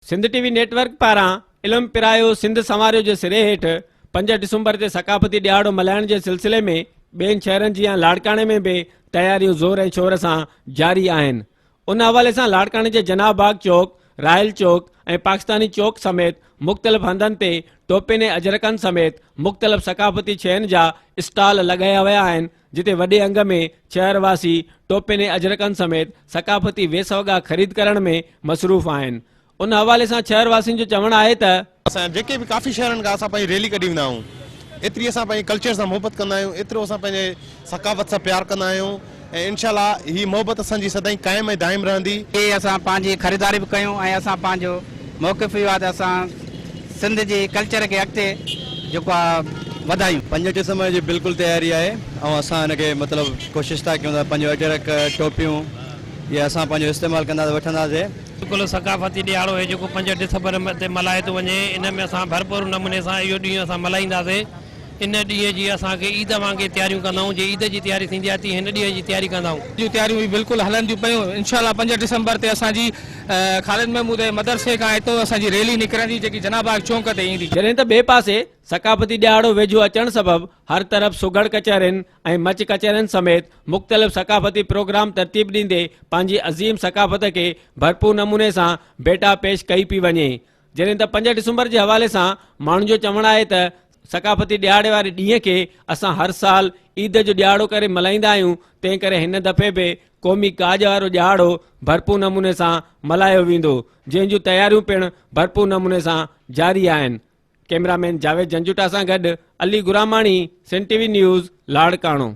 سنڌ ٽي V net work پاران علم پرايو سنڌ سنواريو جي سري هيٺ 5 ڊسمبر تي ثقافتي ڏهاڙو ملهائڻ جي سلسلي ۾ ٻين شهرن جيان لاڙڪاڻي ۾ به تياريون زور ۽ شور سان جاري آهن. ان حوالي سان لاڙڪاڻي جي جناح باغ چوڪ، رائل چوڪ ۽ پاڪستاني چوڪ سميت مختلف هنڌن تي ٽوپين ۽ اجرڪن سميت مختلف ثقافتي شين جا اسٽال لڳايا ويا آهن جتي وڏي انگ ۾ شهر واسي ٽوپين ۽ اجرڪن سميت ثقافتي ويس وڳا خريد ڪرڻ ۾ مصروف آهن. ان حوالي سان شهر واسين جو چوڻ آهي ته. اسان جيڪي به ڪافي شهرن کان اسان پنهنجي ريلي ڪڍي ويندا آهيون ايتري اسان پنهنجي ڪلچر سان محبت ڪندا آهيون ايترو اسان پنهنجي ثقافت سان پيار ڪندا آهيون ۽ انشاء الله هي محبت اسان جي سدائين قائم ۽ دائم رهندي. ڪي اسان پنهنجي خريداري به ڪيون ۽ اسان پنهنجو موقف اهو آهي ته اسان سنڌ جي ڪلچر کي اڳتي جيڪو آهي وڌايون. 5 ڊسمبر جي بلڪل تياري آهي ۽ اسان ان کي مطلب ڪوشش ٿا ڪيون ته پنهنجو اجرڪ ٽوپيون اهي اسان پنهنجو استعمال ڪنداسين وٺنداسين. بلڪل ثقافتي ڏهاڙو هي جيڪو 5 ڊسمبر تي ملهايو ٿو وڃي ان ۾ اسان ڀرپور نموني سان اهو ڏينهن اسان ملهائينداسين. ان ڏينهن جي اسان کي عيد وانگي تياريون ڪندا آهيون، جيئن عيد جي تياري ٿيندي آهي تيئن هن ڏينهن جي تياري ڪندا آهيون. جون تياريون به بلڪل هلن ٿيون پيون انشاء الله 5 ڊسمبر تي اسان جي خالد محمود جي مدرسي کان هتو اسان جي ريلي نڪرندي جيڪي جناح باغ چونڪ تي ايندي. جڏهن ته ٻئي پاسي ثقافتي ڏهاڙو ويجهو اچڻ سبب هر طرف سگهڙ ڪچهرين ۽ مچ ڪچهرين سميت مختلف ثقافتي پروگرام ترتيب ڏيندي پنهنجي عظيم ثقافت کي ڀرپور نموني سان ڀيٽا پيش ڪئي پئي وڃي. جڏهن ته 5 ڊسمبر جي حوالي سان ماڻهن جو چوڻ آهي ته ثقافتي ڏهاڙي واري ڏينهن کي اسان هر سال عيد جو ڏهاڙو ڪري ملهائيندا آهيون تنهن ڪري هن دفعي به قومي ڪاڄ وارو ڏهاڙو ڀرپور نموني سان ملهايو ويندو جنهن جون تياريون پڻ ڀرپور نموني سان جاري آهن. ڪئميرا مين جاويد جنجوٽا سان گڏ Ali Gurmani, Sindh T V news, Larkana.